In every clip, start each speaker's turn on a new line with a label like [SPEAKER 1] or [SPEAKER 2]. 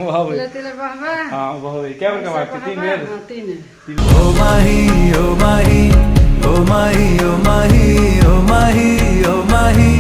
[SPEAKER 1] हाँ बहुत क्या बेर कमाते? 3 बेर।
[SPEAKER 2] 3।
[SPEAKER 3] ओ माही ओ माही ओ माही ओ माही ओ माही ओ माही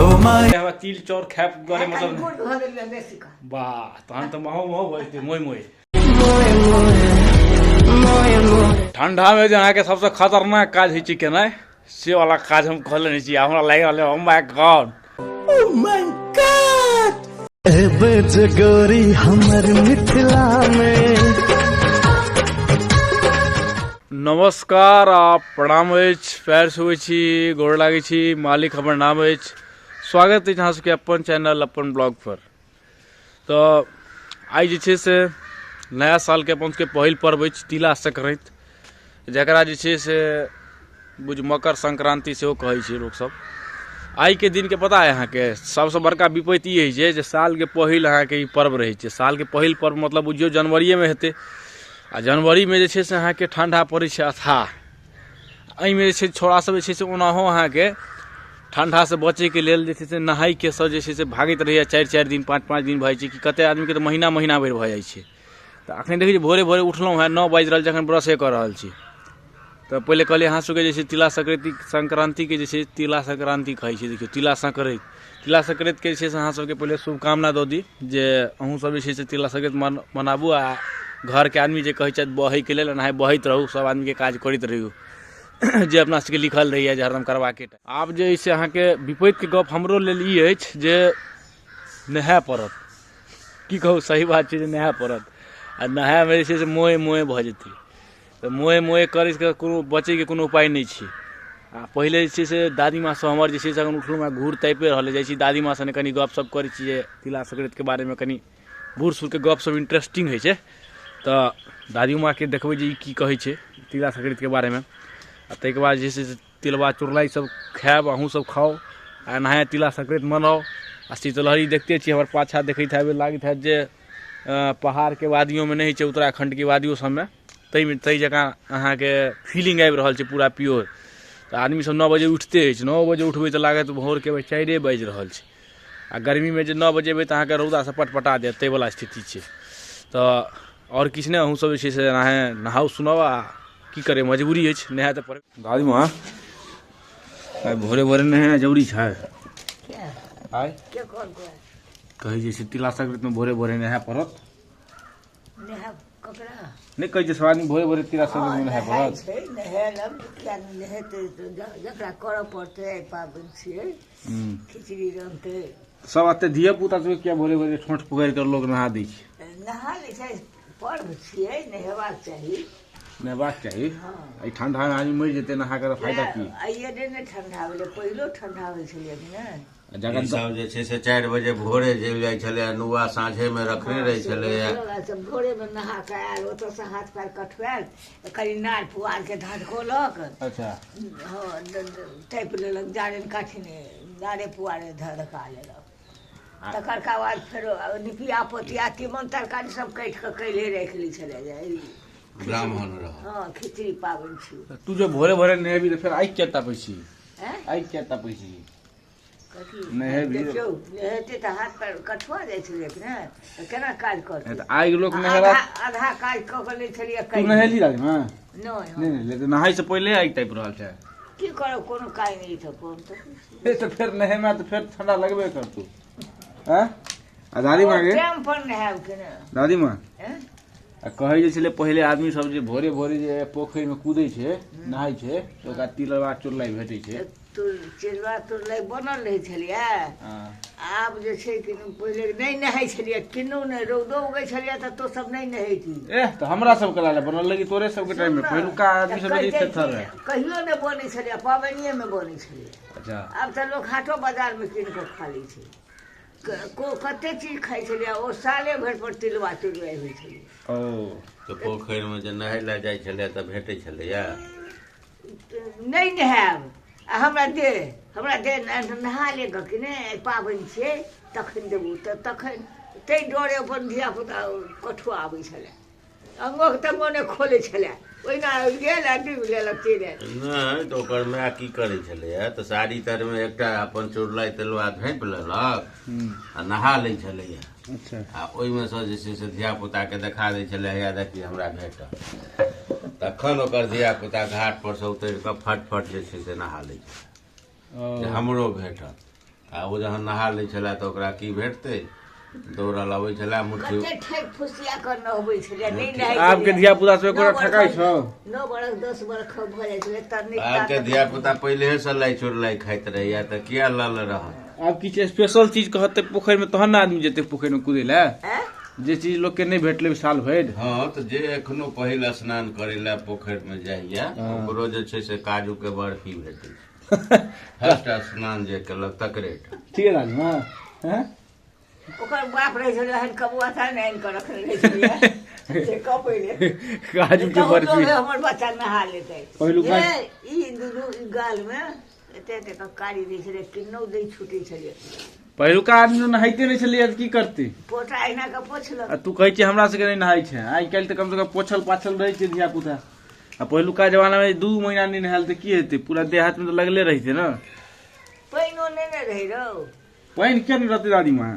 [SPEAKER 3] ओ माही।
[SPEAKER 1] हमरा तिल चाउर खायब दुआरे मतलब
[SPEAKER 4] गुड़ धऽ देलियै बेसी का।
[SPEAKER 1] वाह, तहन तऽ महो महो भऽ जेतै, मोय मोय। ठंडा में जे अहाँके सबसँ खतरनाक काज होइ छै केनाइ, से वाला काज हम कऽ लेने छी। हमरा लागि रहल ओ my God,
[SPEAKER 3] एबे जे गोरी हमर मिथिला में।
[SPEAKER 1] नमस्कार आ प्रणाम अछि, पैर छुबै छी, गोर लागै छी, मालिक हमर नाम अछि। स्वागत अछि अहाँ सबके अपन चैनल अपन ब्लॉग पर। तऽ आइ जे छै से नया सालके अपन सबके पहिल पर्व अछि तिला संक्रान्ति, जकरा जे छै से बुझ मकर संक्रान्ति सेहो कहै छै लोकसब। आइके दिनके पता अइ अहाँके सबसँ बड़का विपत्ति ई होइ छै जे सालके पहिल अहाँके ई पर्व रहै छै। सालके पहिल पर्व मतलब बुझियौ जनवरिएमे हेतै, आ जनवरीमे जे छै से अहाँके ठण्डा पड़ै छै अथाह। एहिमे जे छै छौड़ा सब जे छै से ओनाहो अहाँके ठण्डासँ बचैके लेल जे छै से नहाइके सब जे छै से भागैत रहैए। 4 4 दिन 5 5 दिन भऽ जाइ छै कि कतेक आदमीके तऽ महीना महीना भरि भऽ जाइ छै। तऽ एखन देखै छी भोरे भोरे उठलहुँ हेँ, 9 बाजि रहल छै, एखन ब्रशे कऽ रहल छी। तऽ पहिले कहलियै अहाँ सबके जे छै तिला संक्रान्ति, संक्रान्तिके जे छै तिला संक्रान्ति कहै छै। देखियौ तिला संक्रान्ति, तिला संक्रान्तिके जे छै से अहाँ सबके पहिले शुभकामना दऽ दी जे अहूँ सब जे छै से तिला संक्रान्ति मनाबू। आ घरके आदमी जे कहै छथि बहैके लेल, एनाहे बहैत रहू, सब आदमीके काज करैत रहियौ जे अपना सबके लिखल रहैए जे हरदम करबाके। आब जे अइ से अहाँके विपत्तिके गप हमरो लेल ई अछि जे नहाय पड़त। की कहू, सही बात छै जे नहाय पड़त, आ नहायमे जे छै से मोए मोए भऽ जेतै। तऽ मोए मोए करैके कोनो बचैके कोनो उपाय नहि छै। आ पहिले जे छै से दादीमाँ सब हमर जे छै से अखन उठलहुँ, घूर तापिए रहल जाइ छी, दादीमाँ सने कनि गपशप करै छी जे तिला संक्रान्तिके बारेमे कनि बूढ़ सूढ़के गपशप इंटरेस्टिंग होइ छै। तऽ दादीमाँके देखबै जे ई की कहै छै तिला संक्रान्तिके बारेमे। आ ताहिके बाद जे छै से तिलबा चुरलाई सब खायब, अहूँ सब खाउ आ एनाहे तिला संक्रान्ति मनाउ। आ शीतलहरी देखते छी, हमर पाछा देखैत हेबै, लागैत हैत जे पहाड़के वादियोमे नहि होइ छै, उत्तराखण्डके वादियो सबमे ताहिमे ताहि जकाँ अहाँके फीलिंग आबि रहल छै पूरा प्योर। तऽ आदमी सब 9 बजे उठिते अछि, 9 बजे उठबै तऽ लागत भोरके 4 बाजि रहल छै। आ गर्मीमे जे 9 बजे एबै तऽ अहाँके रौदासँ पटपटा देत, ताहिवला स्थिति छै। तऽ आओर किछु नहि, अहूँ सब जे छै से एनाहे नहाउ सुनाउ आ की करै, मजबूरी अछि, नहाय तऽ पड़ै। दादीमाँ, आइ भोरे भोरे नहेनाइ जरूरी छै? आइ कहै जे छै तिला संक्रान्तिमे भोरे भोरे नहाय पड़त। नहि कहै छै सब आदमी भोरे भोरे तिला संक्रान्तिमे नहाय पड़त?
[SPEAKER 4] नहेतै जकरा करऽ पड़तै, पाबनि छियै, खिचड़ी रन्हतै
[SPEAKER 1] सब। एते धिया पुता सबके किया भोरे भोरे ठोंठ पकड़ि कऽ लोक नहा दै छै?
[SPEAKER 4] नहा लै छै, पर्व छियै, नहेबाक चाही।
[SPEAKER 1] नहेबाक चाही। एहि ठंडा मे आदमी मरि जेतै नहा कऽ, फायदा की?
[SPEAKER 4] आइए नहि ठंडा भेलै, पहिलो ठंडा होइ छलै कि नहि?
[SPEAKER 1] जखन
[SPEAKER 5] सब जे छै से 4 बजे भोरे चलि जाइ छलै, नुआ साँझेमे रखने रहै छलैए।
[SPEAKER 4] सब भोरेमे नहा कऽ आयल, ओतऽसँ हाथ पैर कटवायल, कनि नार पुआरके धधकोलक।
[SPEAKER 1] अच्छा।
[SPEAKER 4] हँ, तापि लेलक, जारनि काठी नहि, नारे पुआरे धधका लेलक। तकरका बाद फेरो निपिया पोतिया तीमन तरकारी सब काटि कऽ कैले राखि लै छलै जे
[SPEAKER 5] ब्राह्मण रह।
[SPEAKER 4] हँ, खिचड़ी पाबनि छी।
[SPEAKER 1] तू जे भोरे भोरे नहेबी तऽ फेर आगि किया तापै छी? आगि किया तापै छी? नहेबी?
[SPEAKER 4] देखियौ, नहेतै तऽ हाथ पैर कठुआ जाइ छलै कि नहि, तऽ केना काज करतै?
[SPEAKER 1] तऽ आगि लोक नहेला,
[SPEAKER 4] आधा काज कऽ कऽ लै छलियै।
[SPEAKER 1] तू नहेली दादीमाँ?
[SPEAKER 4] नहि।
[SPEAKER 1] नहि, तऽ नहाय से पहिले आगि तापि रहल छै।
[SPEAKER 4] की करब, कोनो काज नहि छै कोन
[SPEAKER 1] तऽ फेर नहेमे तऽ फेर ठंडा लगबे करतौ। आँय? आ दादी माँ के
[SPEAKER 4] टाइम पर नहायब कि नहि?
[SPEAKER 1] दादी माँ, आ कहै जे छलै पहिले आदमी सब जे भोरे भोरे जे पोखरिमे कूदै छै, नहाय छै, तऽ ओकरा तिलवा चुरलाई भेटै छै।
[SPEAKER 4] चिलवा तुरलाई बनल रहै छलियै। आब जे छै कि पहिले नहि नहाय छलियै किन्नू नहि, रौदो उगै छलियै तऽ तो सब नहि नहैती।
[SPEAKER 1] एह, तऽ हमरा सबके लाले बनल लगी, तोरे सबके टाइम मे पहिलुका आदमी सब बेसी थेथर रहै।
[SPEAKER 4] कहियो नहि बनै छलियै, पाबनिए मे बनै छलियै।
[SPEAKER 1] अच्छा।
[SPEAKER 4] आब तऽ लोक हाटो बाजारमे कीन कऽ खा लै छै। कते चीज खाइ छलियै, ओ साले भरि पर तिलवा तुरलाई होइ छलै।
[SPEAKER 1] ओ
[SPEAKER 5] तऽ पोखरिमे जे नहाय लए जाइ छलै तऽ भेटै छलैया?
[SPEAKER 4] नहि नहायब आ हमरा दे, हमरा दे, नहा ले गऽ कि नहि, पाबनि छियै, तखन देबू। तऽ तखन ताहि डरे अपन धियापुता कठुआ आबै छलै, अंगो तंगो नहि खोलै छलै, ओहिना गेल आ डुबि लेलक, चलि आयल।
[SPEAKER 5] नहि तऽ ओकर माय की करै छलैया तऽ साड़ी तरमे एकटा अपन चुरलाई तेलुआ झाँपि लेलक आ नहा लै छलैया।
[SPEAKER 1] अच्छा।
[SPEAKER 5] आ ओहिमे सँ जे छै से धियापुताके देखा दै छलै, हैया देखी हमरा भेटल। तखन ओकर धियापुता घाट पर सँ उतरि कऽ फटफट जे छै से नहा लै छलै जे हमरो भेटल। आ ओ जहन नहा लै छलै तऽ ओकरा की भेटतै, दौड़ल अबै छलै मुट्ठी।
[SPEAKER 4] कते ठेक फुसिया कऽ नहबै छलै, नहि नहाइ
[SPEAKER 1] आबके
[SPEAKER 4] छलै।
[SPEAKER 1] धियापुता सब
[SPEAKER 4] नौ
[SPEAKER 1] एकोटा ठकाइ
[SPEAKER 4] बरख
[SPEAKER 1] छौ?
[SPEAKER 4] 9 बरख 10 बरख भऽ जाइ छलै तऽ नहि।
[SPEAKER 5] आबके धियापुता पहिलेसँ लाइ चोर लाइ खाइत रहैया तऽ किया लल रहत?
[SPEAKER 1] आब किछु स्पेशल चीज कहतै पोखरिमे तहन ने आदमी जेतै पोखरिमे कुदै लए।
[SPEAKER 4] आँय?
[SPEAKER 1] जे चीज लोकके नहि भेटलै साल भरि।
[SPEAKER 5] हँ, तऽ जे एखनो पहिल स्नान करै लए पोखरिमे जाइया ओकरो जे छै से काजूके बर्फी भेटै छै। फर्स्ट स्नान जे केलक तकरे टा।
[SPEAKER 1] ठीक है दादी माँ, हैं?
[SPEAKER 4] ओकर बाप रहै छलै हन कबुआ था ने आनि कऽ रखने रहै छलै से कपैले।
[SPEAKER 1] काजू के बर्फी।
[SPEAKER 4] हमर बच्चा नहा लेतै।
[SPEAKER 1] पहिलुका-
[SPEAKER 4] हे, ई दुनू ई गाल मे एते एते कऽ कारी दै छलै, किन्नौ दै छूटै छलै।
[SPEAKER 1] पहिलुका आदमी तऽ नहाइते नहि छलैया तऽ की करतै?
[SPEAKER 4] पोटा अहिना कऽ पोछलक।
[SPEAKER 1] आ तू कहै छियै हमरा सबके नहि नहाइ छै। आइ काल्हि तऽ कमसँ कम पोछल पाछल रहै छै धियापुता, आ पहिलुका जमानामे 2 महीना नहि नहायल तऽ की हेतै? पूरा देह हाथमे तऽ लगले रहितै ने।
[SPEAKER 4] पानिओ नहि ने रहै रौ।
[SPEAKER 1] पानि किया नहि रहतै दादी माँ?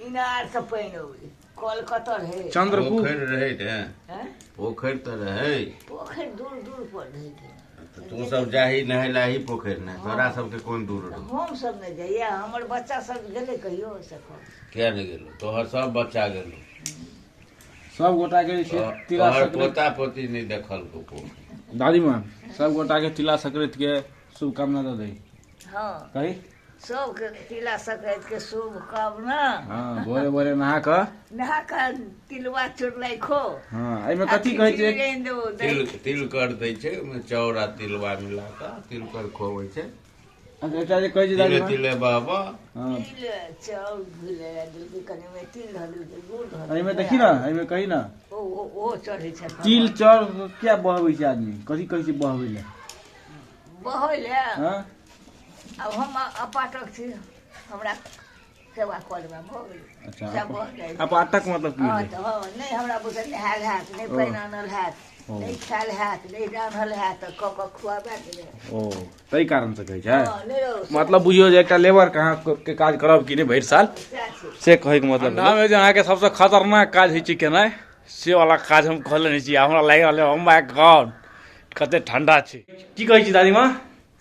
[SPEAKER 4] इनार से पानि अबै, कल कतऽ रहै?
[SPEAKER 1] चंद्रकूप
[SPEAKER 5] पोखरि रहै ने।
[SPEAKER 4] हैं?
[SPEAKER 5] पोखरि तऽ रहै।
[SPEAKER 4] पोखरि दूर दूर पर रहै।
[SPEAKER 5] तऽ तू सब जाही नहाय लए ही पोखरि ने, तोरा सबके कोन दूर रहौ?
[SPEAKER 4] हम सब नहि जाइए, हमर बच्चा सब गेलै कहियो से कह।
[SPEAKER 5] किया नहि गेलौ? तोहर सब बच्चा गेलौ।
[SPEAKER 1] सब गोटा के जे छै तिला
[SPEAKER 5] तोहर
[SPEAKER 1] संक्रांति।
[SPEAKER 5] पोता पोती नहि देखलकौ पोखरि।
[SPEAKER 1] दादी माँ, सब गोटा के तिला संक्रांति के शुभकामना दऽ दही।
[SPEAKER 4] हँ।
[SPEAKER 1] कही।
[SPEAKER 4] सबके तिला संक्रांति के शुभकामना।
[SPEAKER 1] हँ, भोरे भोरे नहा कऽ।
[SPEAKER 4] नहा कऽ तिलवा चुरलाई खो।
[SPEAKER 1] हँ, एहिमे कथी कहै छै?
[SPEAKER 4] खिचड़ी रान्हि देबौ, दही।
[SPEAKER 5] तिल तिलकर दै छै, ओहिमे चाउर आ तिलवा मिला कऽ तिलकर खुअबै छै।
[SPEAKER 1] अच्छा, एकटा जे कहै छै दादी
[SPEAKER 5] तिले
[SPEAKER 1] माँ।
[SPEAKER 5] तिले बाबा।
[SPEAKER 1] हँ।
[SPEAKER 4] तिल चाउर भुलै देलकै, कनि ओहिमे तिल धऽ देलकै, गुड़ धऽ
[SPEAKER 1] एहिमे
[SPEAKER 4] देलकै।
[SPEAKER 1] देखी ने, एहिमे कही ने।
[SPEAKER 4] ओ ओ ओ चढ़ै छै।
[SPEAKER 1] तिल चाउर किया बहबै छै आदमी? कथी कहै छै बहबै लए?
[SPEAKER 4] बहै लए।
[SPEAKER 1] हँ।
[SPEAKER 4] आब हम अपाटक छी, हमरा सेवा कऽ लेबै, भऽ गेलै।
[SPEAKER 1] अच्छा।
[SPEAKER 4] सब बह जाइ।
[SPEAKER 1] अपाटक मतलब की
[SPEAKER 4] हँ
[SPEAKER 1] भेलै?
[SPEAKER 4] तऽ हँ, नहि हमरा बुते नहायल हैत, नहि पानि आनल हैत,
[SPEAKER 1] ओ।
[SPEAKER 4] नहि खायल हैत, नहि रान्हल हैत, तऽ कऽ कऽ खुआबे के।
[SPEAKER 1] ओ ताहि कारण से कहै छै।
[SPEAKER 4] हँ, नहि रौ।
[SPEAKER 1] मतलब बुझियौ जे एकटा लेबर के अहाँ के काज करब कि नहि भरि साल।
[SPEAKER 4] सएह छै।
[SPEAKER 1] से कहैके मतलब ठंडामे जे अहाँके सबसँ खतरनाक काज होइ छै केनाइ, से वाला काज हम कऽ लेने छी। आ हमरा लागि रहल ओ my God, कते ठंडा छै। की कहै छी दादी माँ?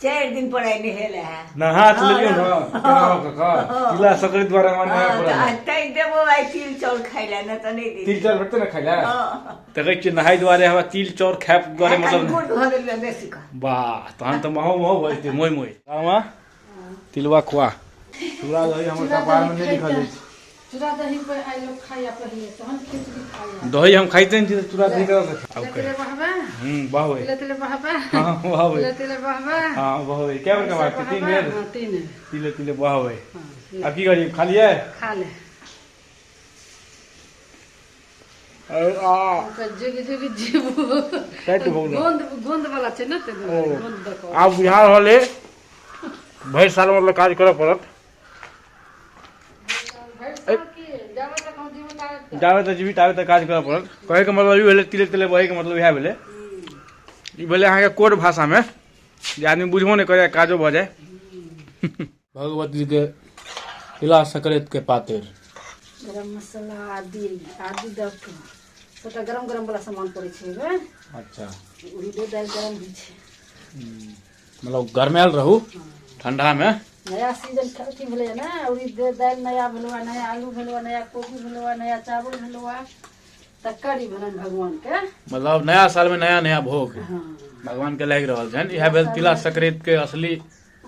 [SPEAKER 4] 4 दिन पर आइ नहेले है।
[SPEAKER 1] नहा तऽ लेलियौ ने केना कऽ कऽ तिला संक्रांति द्वारा हमरा नहाय पड़ल है।
[SPEAKER 4] तैं देबो आइ तिल चाउर खाइ लए, नहि तऽ नहि
[SPEAKER 1] तिल
[SPEAKER 4] दी।
[SPEAKER 1] चाउर भेटतै ने खाइ लए?
[SPEAKER 4] हँ।
[SPEAKER 1] तऽ कहै छियै नहाय दुआरे हमरा तिल चाउर खाय दुआरे मतलब
[SPEAKER 4] गुड़ धऽ देलियै बेसी कऽ।
[SPEAKER 1] वाह, तहन तऽ महो महो भऽ जेतै, मोहि मोहि। मामा, तिलवा खुआ। चूड़ा दही हमर कपारमे नहि लिखल अछि।
[SPEAKER 2] चूड़ा दही पर आइ लोक खाइया पहिले, तहन खिचड़ी खाइया।
[SPEAKER 1] दही हम खाइते नहि छी तऽ चूड़ा दही कतऽ से आब?
[SPEAKER 2] तिले बहबा।
[SPEAKER 1] बहबै।
[SPEAKER 2] तिले तिले बहबा।
[SPEAKER 1] हँ, बहबै।
[SPEAKER 2] तिले तिले बहबा।
[SPEAKER 1] हँ, बहबै। कए बेर कहबाक छै? 3 बेर।
[SPEAKER 2] हँ, 3।
[SPEAKER 1] तिले तिले बहबै।
[SPEAKER 2] हँ।
[SPEAKER 1] आब की करियै, खा लियै?
[SPEAKER 2] खा ले।
[SPEAKER 1] अरे आ।
[SPEAKER 2] ओकर जुग जुग जीबू।
[SPEAKER 1] टाइट भऽ गेल।
[SPEAKER 2] गोंद गोंद वाला छै ने, ताहि दुआरे गोंद दऽ कऽ।
[SPEAKER 1] आब बुझा रहल अइ भरि साल मतलब काज करऽ पड़त।
[SPEAKER 2] भरि साल की, जाबे तक हम जीबू ताबे तक।
[SPEAKER 1] जाबे तक जीबी ताबे तक काज करऽ पड़त। कहैके मतलब ई भेलै, तिले तिले बहैके मतलब इएह भेलै। ई भेलै अहाँके कोड भाषामे जे आदमी बुझबो नहि करे, काजो भऽ जाय। भगवतीके तिला संक्रांतिके पातरि।
[SPEAKER 2] गरम मसाला, आदि आदि दऽ कऽ सबटा गरम गरम वाला सामान पड़ै छै एहिमे।
[SPEAKER 1] अच्छा।
[SPEAKER 2] उड़ीदो दालि गरम होइ छै।
[SPEAKER 1] मतलब गरमायल रहू ठंडामे।
[SPEAKER 2] नया सीजन अथी भेलैए ने, उड़ीद दालि नया भेलौआ, नया आलू भेलौआ, नया कोबी भेलौआ, नया चावल भेलौआ, तकर ई भेलनि भगवानके।
[SPEAKER 1] मतलब नया सालमे नया नया भोग।
[SPEAKER 2] हँ।
[SPEAKER 1] भगवान के लागि रहल छनि। इएह भेल तिला संक्रांति के असली।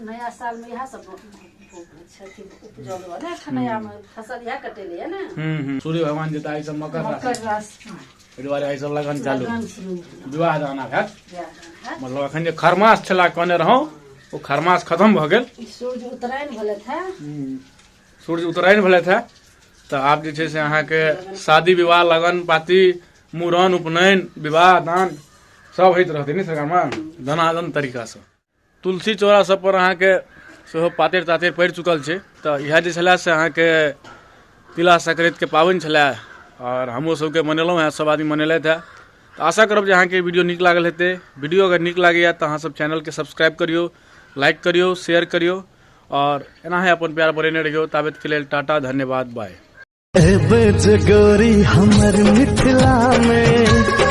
[SPEAKER 2] नया सालमे इएह सब भोग होइ छै, अथी उपजल ने एखन नयामे फसल इएह कटेलैए ने।
[SPEAKER 1] सूर्य भगवान जे आइ सब मकर राशि।
[SPEAKER 2] मकर राशि।
[SPEAKER 1] एहि दुआरे आइ सब लगन चालू।
[SPEAKER 2] लगन शुरू भेल।
[SPEAKER 1] विवाह दान आब हैत।
[SPEAKER 2] बियाह दान हैत।
[SPEAKER 1] मतलब एखन जे खरमास छला कहने रहौं, ओ खरमास खत्म भऽ गेल।
[SPEAKER 2] ई सूर्य उत्तरायण भेलथि हे।
[SPEAKER 1] सूर्य उत्तरायण भेलथि हे तऽ आब जे छै से अहाँके शादी विवाह, लगन पाती, मूड़न, उपनयन, विवाह दान सब होइत रहतै ने सरकारमे धनाधन तरीकासँ। तुलसी चौरा सब पर अहाँके सेहो पातरि तातरि पड़ि चुकल छै। तऽ इएह जे छलै से अहाँके तिला संक्रांतिके पाबनि छलै आओर हमहूँ सबके मनेलहुँ हेँ, सब आदमी मनेलथि हेँ। तऽ आशा करब जे अहाँके वीडियो नीक लागल हेतै। वीडियो अगर नीक लागैए तऽ अहाँ सब चैनलके सब्सक्राइब करियौ, लाइक करियौ, शेयर करियौ आओर एनाहे अपन प्यार बढ़ेने रहियौ। ताबतके लेल टाटा, धन्यवाद, बाय।
[SPEAKER 3] एबे जे गोरी हमर मिथिला में।